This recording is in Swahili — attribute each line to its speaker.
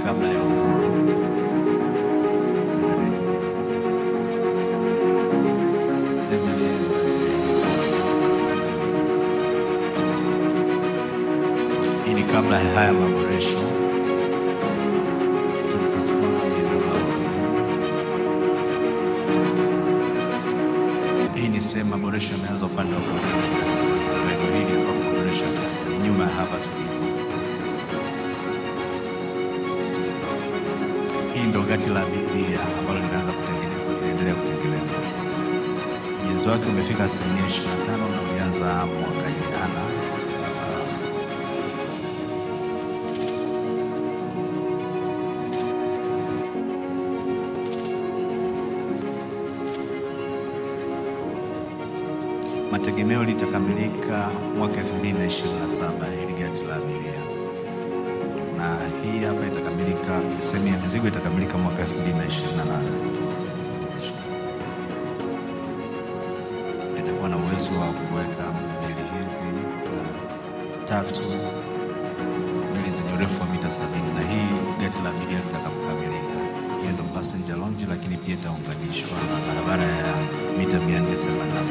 Speaker 1: Kabla ya uhuru. Hii ni kabla ya haya maboresho, tuliposimama eneo la Uhuru. Hii ni sehemu maboresho yameanza upande wa kulia, eneo hili ambapo maboresho yameanza ni nyuma ya hapa tulipo. Hii ndio gati la abiria ambalo linaanza kutengenezwa, linaendelea kutengenezwa. Ujenzi wake umefika 25% na ulianza mwaka jana. Mategemeo litakamilika mwaka 2027 hili gati la abiria, na hii hapa itakamilika, sehemu ya mizigo itakamilika mwaka 2028. Itakuwa na uwezo wa kuweka meli hizi tatu, meli zenye urefu wa mita 70, na hii gati la abiria litakapokamilika, hiyo ndio passenger lounge, lakini pia itaunganishwa na barabara ya mita 481.